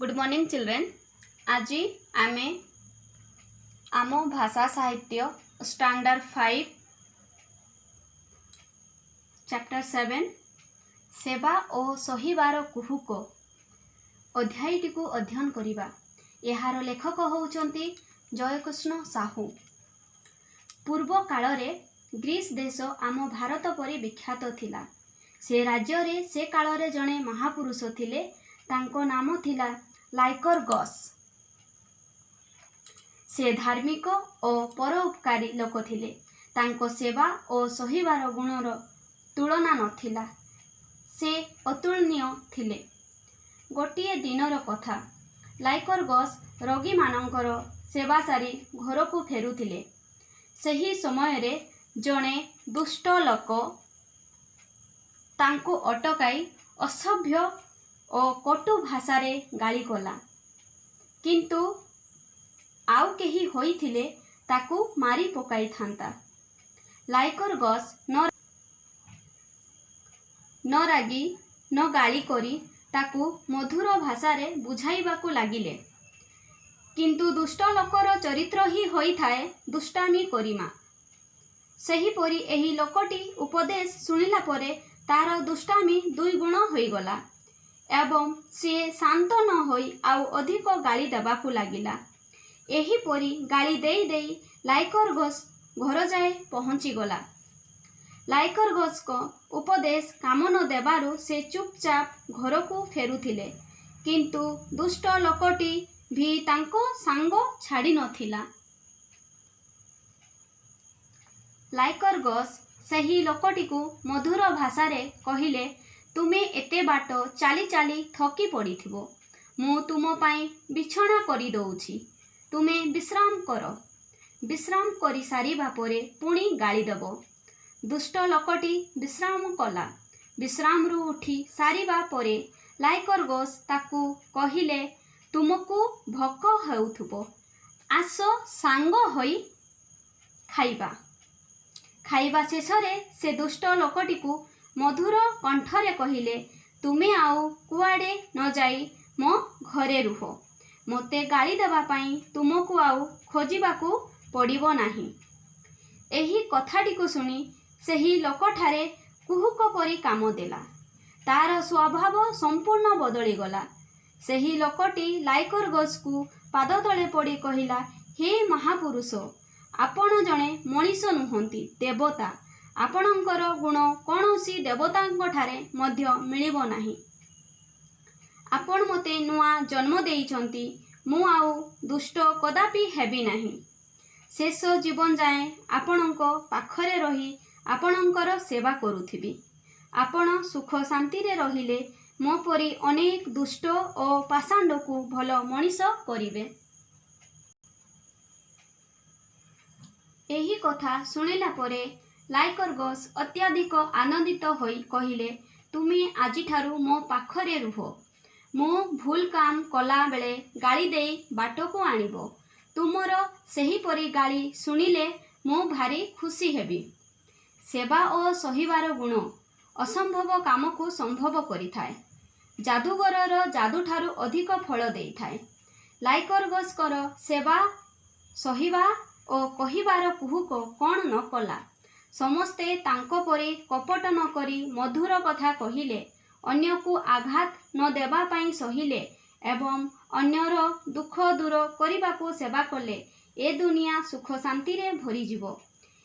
Good morning, children. ଆଜି ଆମେ ଆମ ଭାଷା ସାହିତ୍ୟ ଷ୍ଟାଣ୍ଡାର୍ଡ଼ 5, ଚାପ୍ଟର 7, ସେବା ଓ ସହିବାର କୁହୁକ ଅଧ୍ୟାୟଟିକୁ ଅଧ୍ୟୟନ କରିବା। ଏହାର ଲେଖକ ହେଉଛନ୍ତି ଜୟକୃଷ୍ଣ ସାହୁ। ପୂର୍ବ କାଳରେ ଗ୍ରୀସ୍ ଦେଶ ଆମ ଭାରତ ପରି ବିଖ୍ୟାତ ଥିଲା। ସେ ରାଜ୍ୟରେ ସେ କାଳରେ ଜଣେ ମହାପୁରୁଷ ଥିଲେ। ତାଙ୍କ ନାମ ଥିଲା ଲାଇକର୍ଗସ୍। ସେ ଧାର୍ମିକ ଓ ପରୋପକାରୀ ଲୋକ ଥିଲେ। ତାଙ୍କ ସେବା ଓ ସହିବାର ଗୁଣର ତୁଳନା ନଥିଲା। ସେ ଅତୁଳନୀୟ ଥିଲେ। ଗୋଟିଏ ଦିନର କଥା। ଲାଇକର୍ଗସ୍ ରୋଗୀମାନଙ୍କର ସେବା ସାରି ଘରକୁ ଫେରୁଥିଲେ। ସେହି ସମୟରେ ଜଣେ ଦୁଷ୍ଟ ଲୋକ ତାଙ୍କୁ ଅଟକାଇ ଅସଭ୍ୟ ଓ କଟୁ ଭାଷାରେ ଗାଳି କଲା। କିନ୍ତୁ ଆଉ କେହି ହୋଇଥିଲେ ତାକୁ ମାରି ପକାଇଥାନ୍ତା। ଲାଇକର୍ଗସ୍ ନ ରାଗି, ନ ଗାଳି କରି ତାକୁ ମଧୁର ଭାଷାରେ ବୁଝାଇବାକୁ ଲାଗିଲେ। କିନ୍ତୁ ଦୁଷ୍ଟ ଲୋକର ଚରିତ୍ର ହିଁ ହୋଇଥାଏ ଦୁଷ୍ଟାମି କରିବା। ସେହିପରି ଏହି ଲୋକଟି ଉପଦେଶ ଶୁଣିଲା ପରେ ତାର ଦୁଷ୍ଟାମି ଦୁଇଗୁଣ ହୋଇଗଲା ଏବଂ ସିଏ ଶାନ୍ତ ନ ହୋଇ ଆଉ ଅଧିକ ଗାଳି ଦେବାକୁ ଲାଗିଲା। ଏହିପରି ଗାଳି ଦେଇ ଦେଇ ଲାଇକର୍ଗସ୍ ଘର ଯାଏ ପହଞ୍ଚିଗଲା। ଲାଇକର୍ଗସ୍ଙ୍କ ଉପଦେଶ କାମ ନ ଦେବାରୁ ସେ ଚୁପଚାପ ଘରକୁ ଫେରୁଥିଲେ। କିନ୍ତୁ ଦୁଷ୍ଟ ଲୋକଟି ବି ତାଙ୍କ ସାଙ୍ଗ ଛାଡ଼ି ନଥିଲା। ଲାଇକର୍ଗସ୍ ସେହି ଲୋକଟିକୁ ମଧୁର ଭାଷାରେ କହିଲେ, "ତୁମେ ଏତେ ବାଟ ଚାଲି ଚାଲି ଥକି ପଡ଼ିଥିବ। ମୁଁ ତୁମ ପାଇଁ ବିଛଣା କରିଦେଉଛି। ତୁମେ ବିଶ୍ରାମ କର। ବିଶ୍ରାମ କରି ସାରିବା ପରେ ପୁଣି ଗାଳି ଦେବ।" ଦୁଷ୍ଟ ଲୋକଟି ବିଶ୍ରାମ କଲା। ବିଶ୍ରାମରୁ ଉଠି ସାରିବା ପରେ ଲାଇକର୍ଗସ୍ ତାକୁ କହିଲେ, "ତୁମକୁ ଭୋକ ହେଉଥିବ। ଆସ, ସାଙ୍ଗ ହୋଇ ଖାଇବା।" ଖାଇବା ଶେଷରେ ସେ ଦୁଷ୍ଟ ଲୋକଟିକୁ ମଧୁର କଣ୍ଠରେ କହିଲେ, "ତୁମେ ଆଉ କୁଆଡ଼େ ନ ଯାଇ ମୋ ଘରେ ରୁହ। ମୋତେ ଗାଳି ଦେବା ପାଇଁ ତୁମକୁ ଆଉ ଖୋଜିବାକୁ ପଡ଼ିବ ନାହିଁ।" ଏହି କଥାଟିକୁ ଶୁଣି ସେହି ଲୋକଠାରେ କୁହୁକ ପରି କାମ ଦେଲା। ତାର ସ୍ୱଭାବ ସମ୍ପୂର୍ଣ୍ଣ ବଦଳିଗଲା। ସେହି ଲୋକଟି ଲାଇକର୍ଗସ୍ଙ୍କ ପାଦତଳେ ପଡ଼ି କହିଲା, "ହେ ମହାପୁରୁଷ! ଆପଣ ଜଣେ ମଣିଷ ନୁହନ୍ତି, ଦେବତା। ଆପଣଙ୍କର ଗୁଣ କୌଣସି ଦେବତାଙ୍କଠାରେ ମଧ୍ୟ ମିଳିବ ନାହିଁ। ଆପଣ ମୋତେ ନୂଆ ଜନ୍ମ ଦେଇଛନ୍ତି। ମୁଁ ଆଉ ଦୁଷ୍ଟ କଦାପି ହେବି ନାହିଁ। ଶେଷ ଜୀବନ ଯାଏଁ ଆପଣଙ୍କ ପାଖରେ ରହି ଆପଣଙ୍କର ସେବା କରୁଥିବି। ଆପଣ ସୁଖ ଶାନ୍ତିରେ ରହିଲେ ମୋ ପରି ଅନେକ ଦୁଷ୍ଟ ଓ ପାଷାଣ୍ଡକୁ ଭଲ ମଣିଷ କରିବେ।" ଏହି କଥା ଶୁଣିଲା ପରେ ଲାଇକର୍ଗସ୍ ଅତ୍ୟଧିକ ଆନନ୍ଦିତ ହୋଇ କହିଲେ, "ତୁମେ ଆଜିଠାରୁ ମୋ ପାଖରେ ରୁହ। ମୁଁ ଭୁଲ କାମ କଲାବେଳେ ଗାଳି ଦେଇ ବାଟକୁ ଆଣିବ। ତୁମର ସେହିପରି ଗାଳି ଶୁଣିଲେ ମୁଁ ଭାରି ଖୁସି ହେବି।" ସେବା ଓ ସହିବାର ଗୁଣ ଅସମ୍ଭବ କାମକୁ ସମ୍ଭବ କରିଥାଏ। ଯାଦୁଗରର ଯାଦୁଠାରୁ ଅଧିକ ଫଳ ଦେଇଥାଏ। ଲାଇକର୍ଗସ୍ଙ୍କର ସେବା, ସହିବା ଓ କହିବାର କୁହୁକ କ'ଣ ନ କଲା? ସମସ୍ତେ ତାଙ୍କ ପରି କପଟ ନ କରି ମଧୁର କଥା କହିଲେ, ଅନ୍ୟକୁ ଆଘାତ ନ ଦେବା ପାଇଁ ସହିଲେ ଏବଂ ଅନ୍ୟର ଦୁଃଖ ଦୂର କରିବାକୁ ସେବା କଲେ ଏ ଦୁନିଆ ସୁଖ ଶାନ୍ତିରେ ଭରିଯିବ।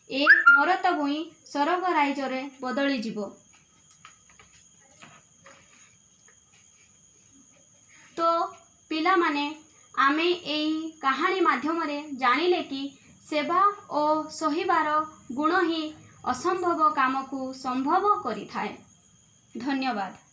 ଏ ମରତ ଭୂଇଁ ସରଗ ରାଇଜରେ ବଦଳିଯିବ। ତ ପିଲାମାନେ, ଆମେ ଏଇ କାହାଣୀ ମାଧ୍ୟମରେ ଜାଣିଲେ କି ସେବା ଓ ସହିବାର ଗୁଣ ହିଁ ଅସମ୍ଭବ କାମକୁ ସମ୍ଭବ କରିଥାଏ। ଧନ୍ୟବାଦ।